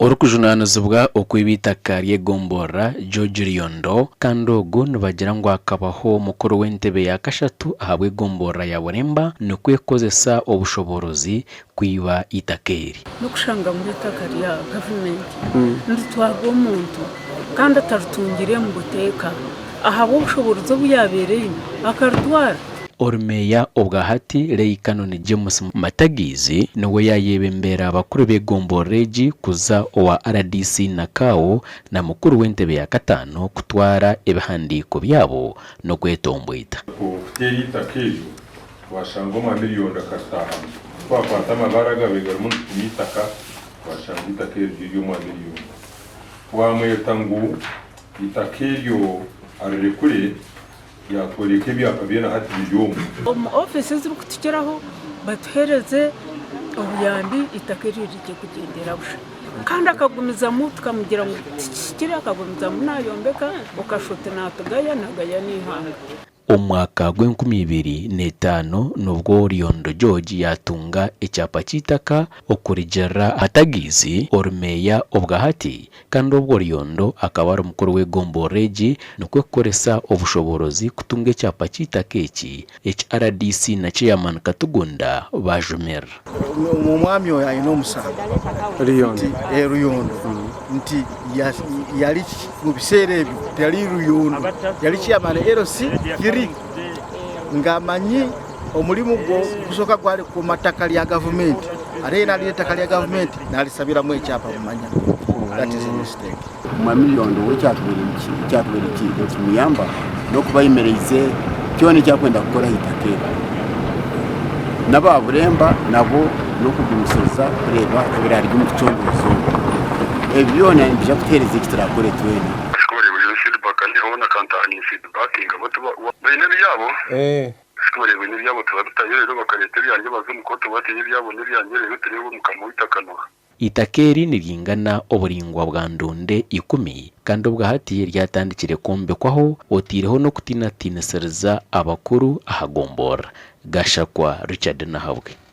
Orikujunaanizibwa okwiba eitaka ry'egomborora, George Ryondo, kandi ogu nibagira ngu akabaho mukuru w'entebe ya kashatu ahabw'egomborora ya Buremba nikwo kukozesa obushoboorozi kwiba eitaka eri. N'okushanga ngu eitaka rya gavumenti niritwarwa omuntu kandi ataritungire omu buteeka ahabw'obushoboorozi obu yaabaire aine akaritwara. Ori meeya obwa hati, Lay Canon James Matagiizi niwe yaayebembera abakuru b'egomborora egi kuza owa rdc Nakao na mukuru w'entebe ya kataano kutwara ebihandiiko byabo n'okwetomboita. Kuteera eitaka eryo twashanga omwami Ryondo akaritahamu. Twakwata amabaare agabaire garimu nigupima eitaka twashanga eitaka eryo riri ery'omwami Ryondo. Twamweta ngu eitaka eryo arirekure. Yaatworeka ebyapa bye na hati biri omu. Omu ofiisi ezirikutukiraho batuhereze obuyambi eitaka eryo rirye kugyendera busha. Kandi akagumizamu tukamugira ngu tikihikire akagumizamu nayombeka okashusha oti natugaya nagaya n'eihanga. Omu mwaka gw'enkumi ibiri n'etaano nubwo Ryondo George yaatunga ekyapa ky'eitaka okurugirira Matagiizi ori meeya obwahati Kandi obwo Ryondo akaba ari mukuru w'egomborora egi nikwo kukoresa obushoboorozi kutunga ekyapa ky'eitaka eki, eki rdc na Chairman Katugunda baajumirira. Omwami oyo aine omusango nti Ruyondo nti yali mu biseera ebyo teyali Ruyondo yali chairman LC 3 ng'amanyi omulimu gwo gusooka gwali ku mataka lya gavumenti ate yena alina ettaka lya gavumenti nalisabiramu ekyapa mumanya that is a mistake. Omwami Ryondo we ekyatubaire nikimuyamba n'okuba ayemereize kyona eki arikwenda kukora aha itaka eryo. N'aba Buremba nabo n'okugumisiriza kureeba ebiraarugye omu kucondooza oku. Ebi byona nibiija kutuheereza eki turaakore twena. Eitaka eri niringana oburaingwa bwa ndonde ikumi kandi obwahati ryatandikire kwombekwaho oteireho n'okutiinatiinisiriza abakuru aha gomborora. Gashakwa Richard Nahabwe.